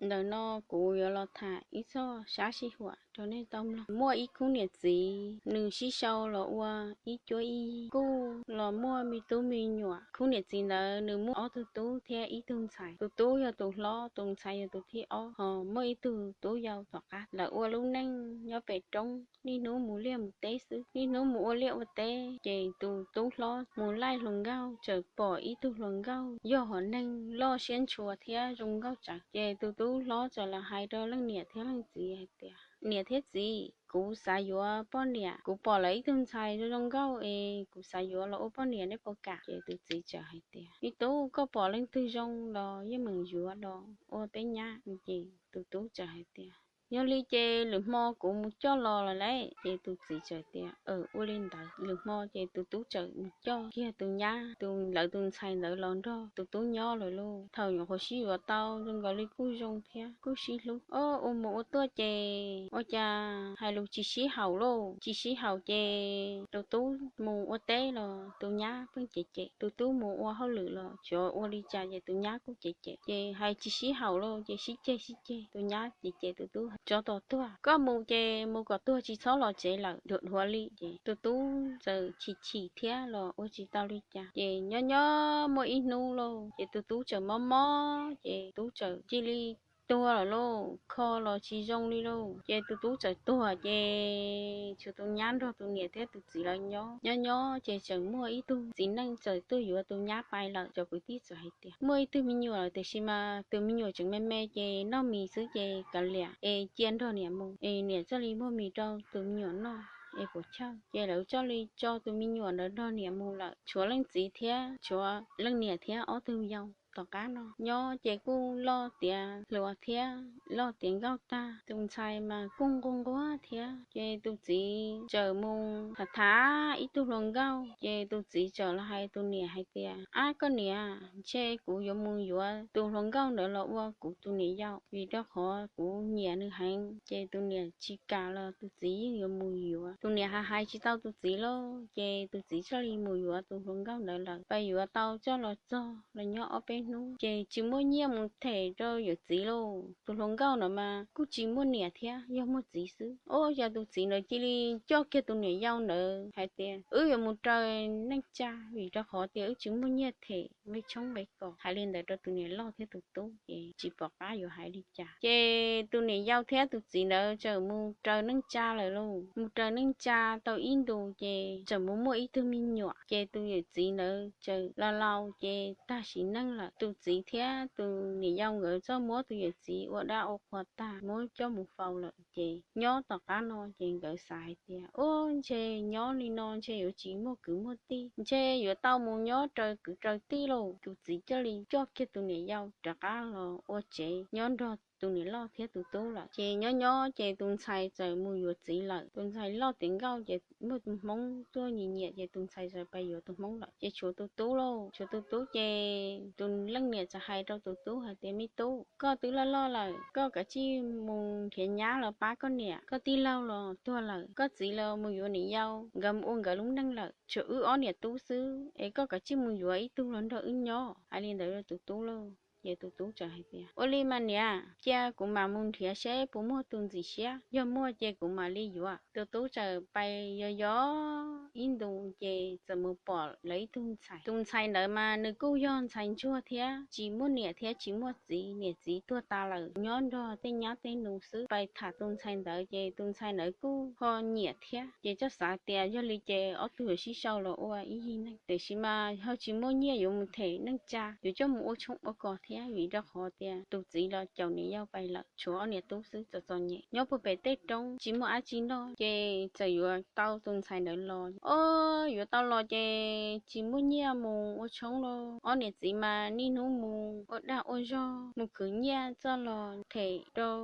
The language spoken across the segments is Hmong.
Ntawm no kuv yuav los tham ib txoj sab sij huam rau nej tau mloog. Muaj ib khub niam txiv, nws sib sau los ua ib cuab ib yig, kuj los muaj me tub me nyuam. Khub niam txiv ntawd nws muaj ob tug tub thiab ib tug ntxhais. Tus tub yog tus hlob, tus ntxhais yog tus thib ob, ho muaj ib tug tub yau tom qab. Lawv ua lub neej nyob pem roob, niaj hnub mus liaj mus teb xwb. Niaj hnub mus ua liaj ua teb, ces tus tub hlob mus laij hluas nkauj, txawm pom ib tug hluas nkauj yog hom neeg loj siab ntshua thiab zoo nkauj tsawv. Ces tus tub hlob txawm los hais rau leej niam thiab leej txiv hais tias, Niam thiab txiv, kuv xav yuav poj niam. Kuv pom lawv ib tug ntxhais zoo zoo nkauj es kuv xav yuav los ua poj niam, nej puas kam? Ces tus txiv txawm hais tias, Me tub, koj pom leej twg zoo los yeej meem yuav los ua peb nyab. Ces tus tub txawm hais tias, Yog li ces lwm hmo kuv mus coj los lawm lauj. Ces tus txiv txawm tias, Ua li ntawd. Lwm hmo ces tus tub txawm mus coj kiag tus nyab, tus, lawv tus ntxhais ntawd los nrog tus tub nyob lawm lauj. Thaum nyuam qhuav sib yuav tau, zoo nkaus li kuj zoo thiab kuj sib hlub. Ob, ua mus ua tuaj ces ua cas hais lus tsis sib haum lauj. Tsis sib haum ces tus tub mus ua teb los tus nyab pheej cem cem, tus tub mus ua hauj lwm los tsuas ua li cas ces tus nyab kuj cem cem. Ces hais tsis sib haum lauj, ces sib ceg sib ceg, tus nyab cem cem tus tub, Tsov tom tuag, koj mus ces mus kom tuag tsis txhob los tsev lawm, dhuav dhuav li. Ces tus tub txawm chim chim thiab los ua tsis tau li cas. Ces nyob nyob muaj ib hnub lauj, ces tus tub txawm mob mob, ces tub txawm cia li tuag lawm lauj, kho los tsis zoo li lauj. Ces tus tub txawm tuag, ces tshuav tus nyab nrog tus niam thiab tus txiv lawv nyob. Nyob nyob ces txawm muaj ib tug txiv neej txawm tuaj yuav tus nyab pais lawm. Cov kwv tij txawm hais tias, Muaj ib tug me nyuam lawm, tiam sis mas tus me nyuam tseem me me ces noj mis xwb, ces kav liam es cia nrog niam mus, es niam thiaj li muag mis rau tus me nyuam noj es puas chawj. Ces lawv thiaj li tso tus me nyuam ntawd nrog niam mus lawm. Tshuav leej txiv thiab tshuav leej niam thiab ob tug yau. Tom qab no nyob ces kuj loj tiav hluas thiab loj tiav nkauj tag, tus ntxhais mas kuj nquag nquag thiab. Ces tus txiv txawm mus tham tham ib tug hluas nkauj, ces tus txiv txawm los hais tus niam hais tias, Ab, koj niam, ntshe kuv yuav mus yuav tus hluas nkauj ntawd los ua kuv tus niam yau, vim rau qhov kuv nyiam nws heev. Ces tus niam tsis kam los tus txiv yeej yuav mus yuav. Tus niam hais hais tsis tau tus txiv lauj, ces tus txiv thiaj li mus yuav tus hluas nkauj ntawd lawm. Pais yuav tau coj los txog los nyob ob peb hnub, ces tsis muaj nyiaj mus them rau yawm txiv lauj. Tus hluas nkauj ntawd mas kuj tsis muaj niam thiab, yog muaj txiv xwb. Ob, yog tus txiv ntawd cia li coj kiag tus niam yau ntawd hais tias, Wb yuav mus raws neej tsa, vim rau qhov tias wb tsis muaj nyiaj them nqi tshoob nqi kos. Hais li ntawd rau tus niam loj thiab tus tub, ces tsis pom qab yuav hais li cas. Ces tus niam yau thiab tus txiv ntawd txawm mus raws neej tsa lawm lauj. Mus raws neej tsa tau ib ntus, ces txawm mus muaj ib tug me nyuam. Ces tus yawm txiv ntawd txawm laus laus, ces tag sim neej lawm. Tus txiv thiab tus niam yau nkawd txawm muab tus yawm txiv ua dab ua qhua tag, muab coj mus faus lawm. Ces nyob tom qab no, ces nkawd xav hais tias, Ub, ntshe nyob li no ntshe yuav tsis muaj kwv muaj tij, ntshe yuav tau mus nyob raws kwv raws tij lauj. Tus txiv thiaj li coj kiag tus niam yau rov qab los ua tsev nyob nrog tus niam loj thiab tus tub lawm. Ces nyob nyob ces tus ntxhais txawm mus yuav txiv lawm. Tus ntxhais loj tiav nkauj, ces muaj tus hmoob tuaj nyiam nyiam, ces tus ntxhais txawm pais yuav tus hmoob lawm. Ces tshuav tus tub lauj. Tshuav tus tub, ces tus leej niam txawm hais rau tus tub hais tias, Me tub, koj twb loj loj lawm, koj kav tsij mus nrhiav nyab los pab koj niam. Koj tij laug los tuag lawm, koj txiv los mus yuav niam yau, nkawd mus ua nkawd lub neej lawm, tshuav wb ob niam tub xwb, es koj kav tsij mus yuav ib tug los nrog wb nyob. Hais li ntawd rau tus tub lauj. Ces tus tub txawm hais tias, Ua li mas niam, cia kuv mam mus nrhiav seb puas muaj tus ntxim siab, yog muaj ces kuv mam li yuav. Tus tub txawm pais yos yos ib ntus, ces txawm mus pom lawv ib tug ntxhais. Tus ntxhais ntawd mas nws kuj yog ntxhais ntsuag thiab, tsis muaj niam thiab tsis muaj txiv, niam txiv tuag tas lawm, nyob nrog tej nyab tej nus xwb. Pais tham tus ntxhais ntawd, ces tus ntxhais ntawd kuj ho nyiam thiab. Ces txawm xav tias, Yog li ces ob tug yuav sib sau los ua ib yig neeg. Tiam sis mas ho tsis muaj nyiaj yuav mus them neej tsa, yuav coj mus ua tshoob ua kos thiab, vim rau qhov tias tus txiv los caum niam yau pais lawm, tshuav ob niam tub xwb, txom txom nyem nyob puag pem tej roob tsis muaj dab tsi noj, ces txawm yuav tau tus ntxhais ntawd los. Ob, yuav tau los ces tsis muaj nyiaj mus ua tshoob lauj. Ob niam txiv mas niaj hnub mus ua dag ua zog, mus khwv nyiaj txoj los them rau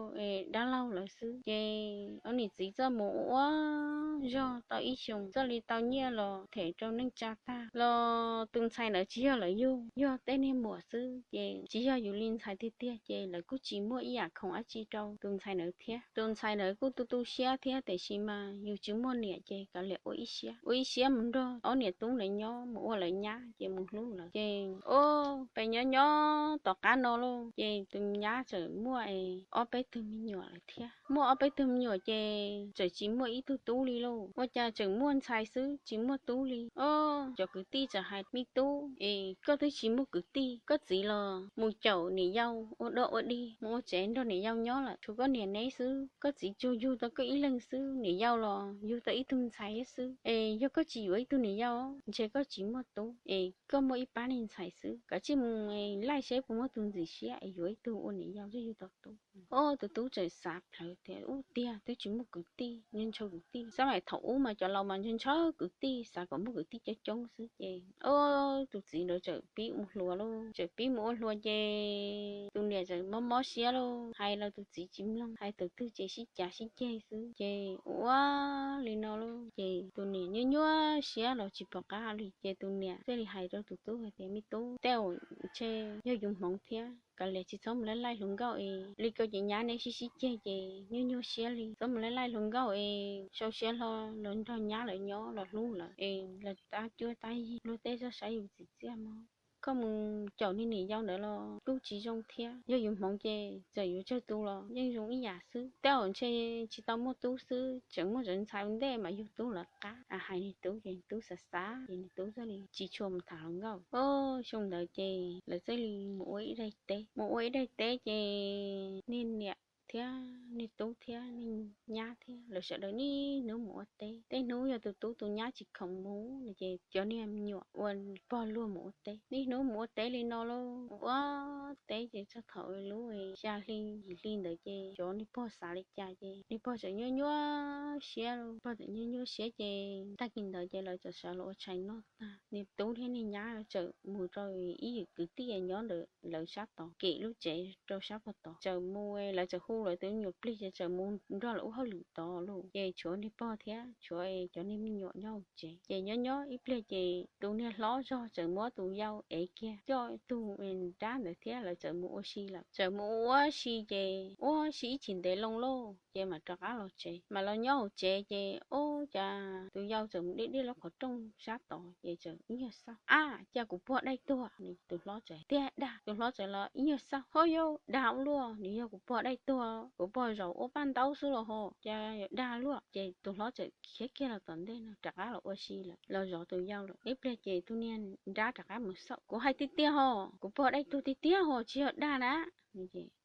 dab laug lawv xwb. Ces ob niam txiv txawm mus ua ua zog tau ib xyoos, txawm li tau nyiaj los them rau neej tsa tag los tus ntxhais ntawd tsis yog lawv yug, yog tej niag muam xwb. Ces Tsis yog yus li ntxhais tiag tiag ces lawv kuj tsis muaj ib yam khoom dab tsi rau tus ntxhais ntawd thiab. Tus ntxhais ntawd kuj tu tu siab thiab, tiam sis mas yus tsis muaj niam ces kav liam ua ib siab, ua ib siab mus nrog ob niam tub ntawd nyob, mus ua lawv nyab ces mus hlub lawv. Ces o, pes nyob nyob tom qab no lauj, ces tus nyab txawm muaj ob peb tug me nyuam lawm thiab. Muaj ob peb tug me nyuam ces txawm tsis muaj ib tug tub li lauj. Ua cas tseem muaj ntxhais xwb tsis muaj tub li? O, cov kwv tij txawm hais, me tub, es koj twb tsis muaj kwv tij, koj txiv los mus caum niam yau ua dog ua dig, mus ua tsev nrog niam yau nyob lawm, tshuav koj niam neb xwb. Koj txiv tsuas yug tau koj ib leeg xwb, niam yau los yug tau ib tug ntxhais xwb. Es yog koj tsis yuav ib tug niam yau, ntshe koj tsis muaj tub, es koj muaj ib pab niag ntxhais xwb. Kav tsij mus laij seb puas muaj tus ntxim siab es yuav ib tug ua niam yau thiaj yug tau tub. O, tus tub txawm xav plhawv tias, ub tiag, twb tsis muaj kwv tij, ntshaw ntshaw kwv tij. Xab maim thaum ub mas cov laus mas ntshaw ntshaw kwv tij, xav kom muaj kwv tij coob coob xwb ces o, tus txiv ntawd txawm pib ua hluas lauj. Txawm pib mus ua hluas ces tus niam txawm mob mob siab lauj, hais los tus txiv tsis mloog, hais tus twg ces sib cav sib ceg xwb. Ces ua li no lauj, ces tus niam nyuaj nyuaj siab los tsis pom qab li. Ces tus niam thiaj li hais rau tus tub hais tias, me tub, tej zaum ntshe yog yus hmoov thiab, kav liam tsis txhob mus laij laij hluas nkauj es li ko ces nyab neb sib sib ceg ces nyuaj nyuaj siab li. Txhob mus laij laij hluas nkauj es sau siab hlo los nrog nyab lawv nyob los hlub lawv es lawv tab cuab tab yig luag tej zog saib yus txiv txiaj mog. Koj mus caum niag niam yau ntawd los kuj tsis zoo thiab. Yog yus hmoov ces txawm yuav tsawg tus los yeej zoo ib yam xwb. Tej zaum ntshe tsis tau muaj tub xwb, tseem muaj cov ntxhais ua ntej mas yug tub lawv qab. Hais niag tub ces tub xav xav ces niag tub thiaj li tsis tshua mus tham hluas nkauj. O, xyoo ntawd ces lawv thiaj li mus ua ib daim teb. Mus ua ib daim teb ces niag niam thiab niag tub thiab niag nyab thiab lawv sawv daws niaj hnub mus ua teb. Tej hnub yog tus tub tus nyab tsis khoom mus no ces cov niag me nyuam ua pog luag mus ua teb. Niaj hnub mus ua teb li no lauj, ua teb ces txog thaum lub xya hli yim hli ntawd ces cov niag pog xav li cas ces niag pog txawm nyuaj nyuaj siab lauj. Pog txawm nyuaj nyuaj siab ces tag kis ntawd ces lawv txawm sawv los ua tshais noj tag, niag tub thiab niag nyab txawm mus rau ib yim kwv tij nyob ntawm lawv sab tod, kem lub tsev rau sab pog tod. Txawm mus, lawv txawm hu lawv tus me nyuam plig ces txawm mus nrog lawv ua hauj lwm tod lauj. Ces tshuav niag pog thiab tshuav cov niag me nyuam nyob hauv tsev. Ces nyob nyob ib pliag ces tus niag hlob zog txawm muab tus yau ev kiag coj tus nrab ntawd thiab lawv txawm mus ua si lawm. Txawm mus ua si ces ua si ib chim ntev loo lauj ces mam rov qab los tsev. Mam los nyob hauv tsev ces ub cas tus yau txawm mus deb deb lub qhov rooj sab tod ces txawm ib nyuag xauj, ab, cas kuv pog dai tuag. Nws tus hlob txawm tiag dag, tus hlob txawm los ib nyuag xauj, ho yau, dag ua luaj, nws yog kuv pog dai tuag, kuv pog zaum ua paj ntaub xwb los ho, cas yuav dag luaj. Ces tus hlob txawm khiav kiag los tom ntej no rov qab los ua si lawm, los zov tus yau lawm. Ib pliag ces tus niag nrab rov qab mus xauj, kuv hais tiag tiag ho, kuv pog dai tuag tiag tiag ho, tsis yog dag na.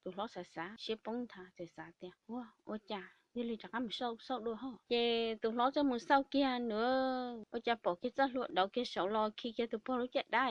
Tus hlob xav xav siab poob nthav, txawm xav tias, ua, ua cas yog li rov qab mus xauj xauj dua ho. Ces tus hlob txawm mus xauj kiag nws, ua cas pom kiag txoj hlua dauv kiag saud los khi kiag tus pog lub caj dab,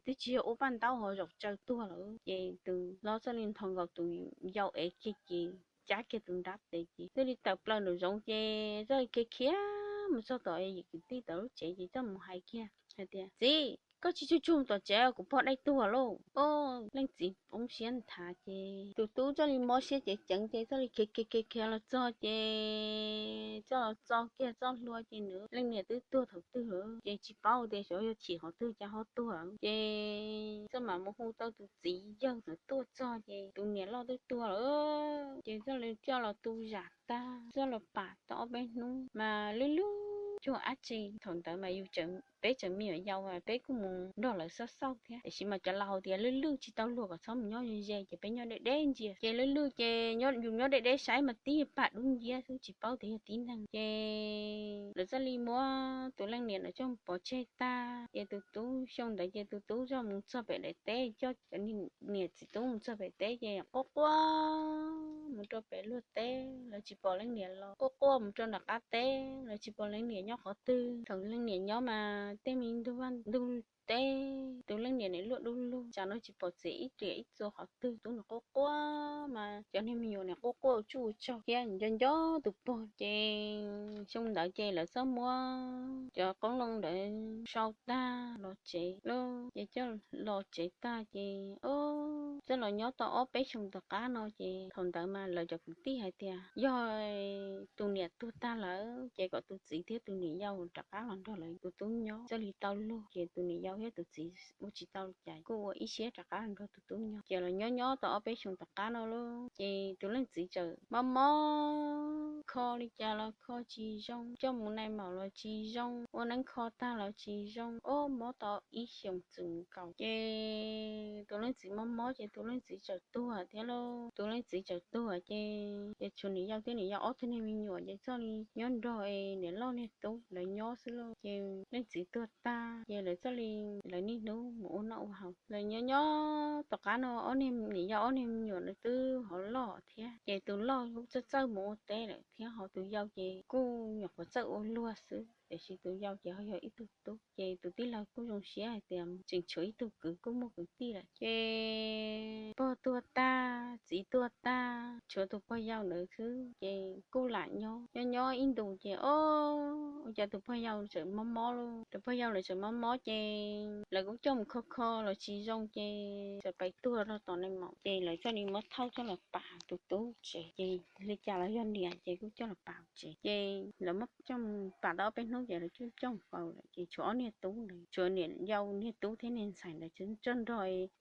twb tsis yog ua paj ntaub ho, zaum tsaws tuag lawm. Ces tus hlob txawm li nthos nkaus tus yau ev kiag ces cab kiag tus nrab tes ces thiaj li tawm plaws nraum zoov ces txawm li khiav khiav mus txog tom yim kwv tij tom lub tsev ces txawm mus hais kiag hais tias, txiv, koj tsis tsuag tsuag mus tom tsev, kuv pog dai tuag lauj. Ub, leej txiv poob siab nthav ces tus tub txawm li mob siab ceev ceev ces txawm li khiav khiav khiav khiav los txog ces txawm los txo kiag txoj hlua ces nws leej niam twb tuag thaum twg lawm ces tsis paub tias xyov yog chim qhov twg cas ho tuag. Ces txawm mam mus hu tau tus txiv yawg ntawd tuaj txog ces tus niam loj twb tuag lawm. Ces txawm li coj los tu zam tag, txawm los pam tau ob peb hnub mas lwj lwj cuag dab tsi. Thaum ntawd mas yus, peb tseem me nyuam yaus mas peb kuj mus nrog lawv xauj xauj thiab, tiam sis mas cov laus tias lwj lwj tsis tau luag kom txhob mus nyob ze ze ces peb nyob deb deb ntsia. Ces lwj lwj ces yus nyob deb deb saib mas tib pam dub nciab xwb tsis paub tias yog tib neeg. Ces lawv txawm li muab tus leej niam ntawd coj mus pov tseg tag ces tus tub xyoo ntawd ces tus tub txawm mus txog pem daim teb, coj cov niam txiv tub mus txog pem teb ces quaj quaj mus rau pem luag teb, lawv tsis pom leej niam los. Quaj quaj mus rau nram qab teb, lawv tsis pom leej niam nyob qhov twg. Thaum leej niam nyob mas tej me ntug vaj ntug teb, tus leej niam nim luaj dub lug, tsam no tsis pom txiv ib riam ib txua qhov twg. Tub nws quaj quaj mas cov Niag me nyuam nim quaj quaj tsuj tsaug thiab nco nco tus pog. Ces xyoo ntawd ces lawv txawj muab cov qoob loo ntawd sau tag los tsev lawm. Ces coj los tsev tag ces txawj los nyob tau ob peb xyoos tom qab no ces thaum ntawd mas lawv cov kwv tij hais tias yog tus niam tuag tag lawm ces kom tus txiv thiab tus niam yau rov qab los nrog lawv tus tub nyob thiaj li tau luag. Ces tus niam yau thiab tus txiv ua tsis tau li cas kuj ua ib siab rov qab los nrog tus tub nyob. Ces los nyob nyob tau ob peb xyoos tom qab no lawm ces tus leej txiv txawm mob mob, kho li cas los kho tsis zoo, coj mus nais maum los tsis zoo, ua neeb kho tag los tsis zoo, ob mob tau ib xyoos txwm nkaus. Ces tus leej txiv mob mob ces tus leej txiv txawm tuag thiab lauj. Tus leej txiv txawm tuag ces, ces tshuav niam yau thiab niam yau ob tug niag me nyuam ces txawj li nyob nrog niam loj niag tub lawv nyob xwb lauj. Ces leej txiv tuag tag ces lawv txawj li, lawv niaj hnub mus ua noj ua haus. Lawv nyob nyob tom qab no ob niag, niam yau ob niag me nyuam lawv twb ho loj thiab ces tus loj kuj txawj txawj mus ua teb lawm thiab, ho tus yau ces kuj nyuam qhuav txawj ua luag xwb, tiam sis tus yau ces ho yog ib tug tub. Ces tus tij laug kuj zoo siab hais tias tseem tshuav ib tug kwv kuj muaj kwv tij lawm. Ces pog tuag tag, txiv tuag tag, tshuav tus pog yau ntawd xwb ces kuj lam nyob. Nyob nyob ib ntus ces ob, ua cas tus pog yau txawm mob mob lauj. Tus pog yau lawv txawm mob mob ces lawv kuj coj mus kho kho los tsis zoo ces txawm pais tuag rau tom nais maum ces lawv thiaj li muab thauj coj los pam tus tub tsev. Ces li cas los yog niam ces kuj coj los pam tsev. Ces lawv muab coj mus pam tau ob peb hnub ces lawv kuj coj mus faus lawm ces tshuav ob niag tub ntawd, tshuav niam yau niag tub thiab niag ntxhais ntawd txawj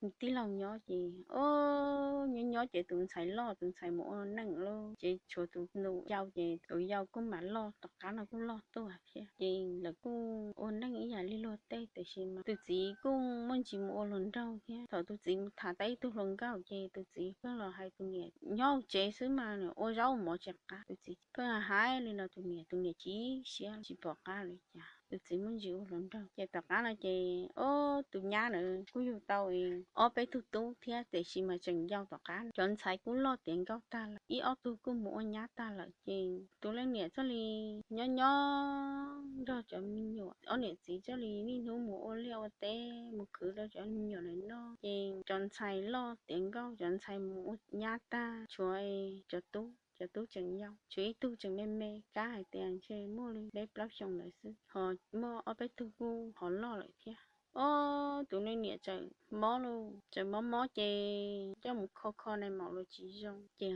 nrog tij laug nyob. Ces ob, nyob nyob ces tus ntxhais loj tus ntxhais mus ua neej lawm ces tshuav tus nus yau ces tus yau kuj mam loj, tom qab no kuj loj tuaj thiab. Ces lawv kuj ua neej ib yam li luag tej, tiam sis mas tus txiv kuj muaj ntsis mus ua hluas nraug thiab. Thaum tus txiv mus tham tau ib tug hluas nkauj ces tus txiv pheej los hais tus niam nyob hauv tsev xwb mas ua zaub ua mov tsis qab. Tus txiv pheej hais li no tus niam, tus niam chim siab tsis pom qab li cas. Tus txiv muaj ntsis ua hluas nraug ces tom qab no ces ob, tus nyab ntawd kuj yug tau ob peb tug tub thiab, tiam sis mas tseem yau tom qab. Cov ntxhais kuj loj tiav nkauj tag lawm, ib ob tug kuj mus ua nyab tag lawm ces tus leej niam thiaj li nyob nyob nrog cov me nyuam. Ob niam txiv thiaj li niaj hnub mus ua liaj ua teb mus khwv rau cov me nyuam lawv noj. Ces cov ntxhais loj tiav nkauj, cov ntxhais mus ua nyab tag, tshuav cov tub, cov tub tseem yau, tshuav ib tug tseem me me, kab hais tias ntshe muaj li peb plaub xyoos ntawd xwb, ho muaj ob peb tug kuj ho loj lawm thiab. Ob, tus leej niam txawm mob lauj, txawm mob mob ces coj mus kho kho nais maum los tsis zoo. Ces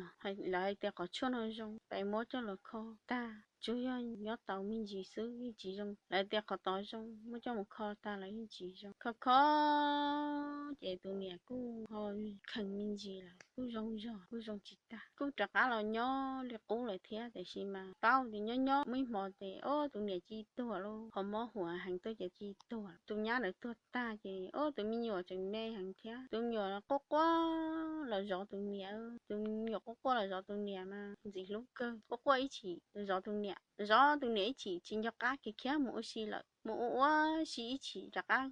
lawv hais tias qhov tshuaj no zoo, pais muab coj los kho tag, tsuas yog nyob tau me ntsis xwb yeej tsis zoo. Lawv tias qhov tod zoo, muab coj mus kho tag los yeej tsis zoo. Kho kho ces tus niam kuj ho kheev me ntsis lawm, kuj zoo zog kuj zoo tsis tag, kuj rov qab los nyob li qub lawm thiab. Tiam sis mas paub tias nyob nyob muaj ib hmo ces ob, tus niam cia li tuag lauj, qhov mob huam heev tuaj ces cia li tuag. Tus nyab ntawd tuag tag ces ob, tus me nyuam tseem me heev thiab. Tus me nyuam quaj quaj los zov tus niam, tus me nyuam quaj quaj los zov tus niam mas ntxim hlub kawg, quaj quaj ib chim zov tus niam, zov tus niam ib chim tsis nco qab kiag, khiav mus ua si lawm. Mus ua ua si ib chim rov qab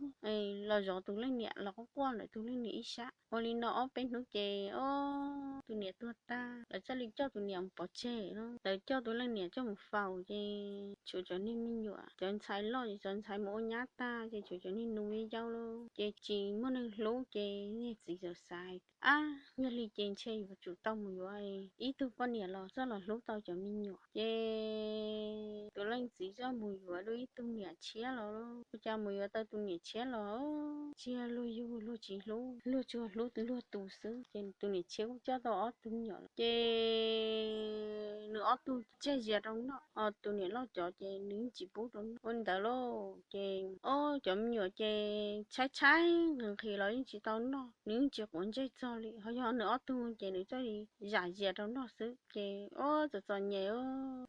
los zov tus leej niam, los quaj quaj ntawm tus leej niam ib sab. Ua li no ob peb hnub ces ob, tus niam tuag tag, lawv thiaj li coj tus niam mus pov tseg lauj. Lawv coj tus leej niam coj mus faus ces tshuav cov niag me nyuam, cov ntxhais loj ces cov ntxhais mus ua nyab tag ces tshuav cov niag nus me yau lauj, ces tsis muaj neeg hlub ces niag txiv txawm xav tias, ab, yog li ces ntshe yuav tsum tau mus yuav ib tug poj niam los txawj los hlub tau cov me nyuam. Ces tus leej txiv txawm mus yuav dua ib tug niam tshiab los lauj. Ua cas mus yuav tau tus niam tshiab los, tsis yog luag yug luag tsis hlub, luag tsuas hlub luag tus xwb. Ces tus niam tshiab kuj coj tau ob tug me nyuam lawm ces nws ob tug tseg zias rau noj, ho tus niam loj cov ces nws yeej tsis pub rau noj. Ua li ntawd lauj ces ob, cov me nyuam ces tshaib tshaib nqhis nqhis los yeej tsis tau noj, nws yeej tsis quav ntsej txog li. Ho yog nws ob tug ces nws thiaj li zam zias rau noj xwb. Ces ob, txom txom nyem,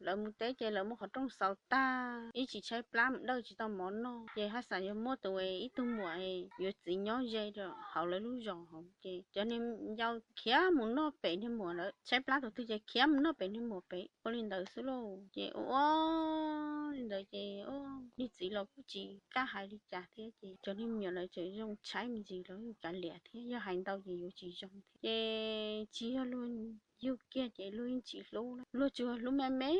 lawv mus teb ces lawv muab qhov rooj xauv tag, ib tsam tshaib plab mus dawj tsis tau mov noj. Ces haj xav yog muaj tus ib tug muam yuav txiv nyob ze rau hauv lawv lub zos hauv. Ces cov niag yau khiav mus noj pem niag muam lawm, tshaib plab tus twg ces khiav mus noj pem niag muam pem. Ua li ntawd xwb lauj. Ces ua ua li ntawd ces niag txiv los kuj tsis kam hais li cas thiab. Ces cov niag me nyuam lawv tseem zoo tshaib me ntsis, lawv yeej kav liam thiab, yog hais ntau ces yuav tsis zoo thiab. Ces tsis yog luag yug kiag ces luag yeej tsis hlub, luag tsuas hlub me me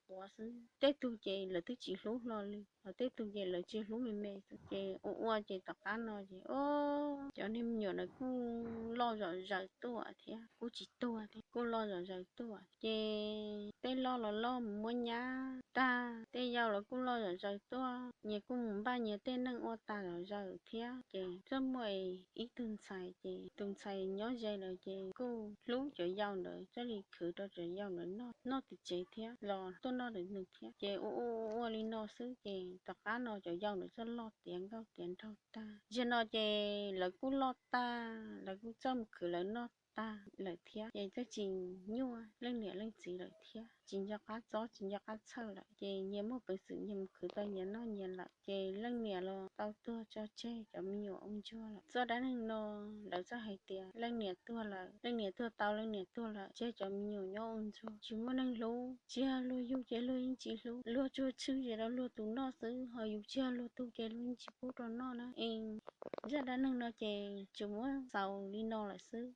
quav xwb. Tej tug ces lawv twb tsis hlub hlo li, ho tej tug ces lawv tsuas hlub me me xwb. Ces ua ua ces tom qab no ces o, cov niag me nyuam ntawd kuj loj zom zaws tuaj thiab, kuj tsis tuag thiab, kuj loj zom zaws tuaj. Ces tej loj los loj mus muab nyab tag, tej yau los kuj loj zom zaws tuaj, nyias kuj mus npaj nyias tej neej ua tag zom zaws thiab. Ces txawm muaj ib tug ntxhais, ces tus ntxhais nyob ze lawm ces kuj hlub cov yau ntawd, thiaj li khwv rau cov yau ntawd noj, noj tim tsev thiab los tuaj noj ntawm nws thiab. Ces ua ua ua li no xwb ces tom qab no cov yau ntawd txawm loj tiav nkauj tiav nraug tag. Zaum no ces lawv kuj loj tag, lawv kuj txawj mus khwv lawv noj tag lawm thiab. Ces txawm tsis nyuaj leej niam leej txiv lawm thiab, tsis nco qab txob tsis nco qab txhawj lawm. Ces nyias muaj peev xwm nyias mus khwv tau nyias noj nyias lawm. Ces leej niam los tau tuag tso tseg cov me nyuam ua ntsuag lawm. Txoj dab neeg no lawv txawj hais tias leej niam tuag lawm, leej niam tuag tau, leej niam tuag lawm, tseg cov me nyuam nyob ua ntsuag, tsis muaj neeg hlub, cia luag yug ces luag yeej tsis hlub, luag tsuas tshwj ces rau luag tus noj xwb, ho yus cia luag tuag ces luag yeej tsis pub rau noj na. Es zaj dab neeg no ces tsuas muab xaus li no lawm xwb.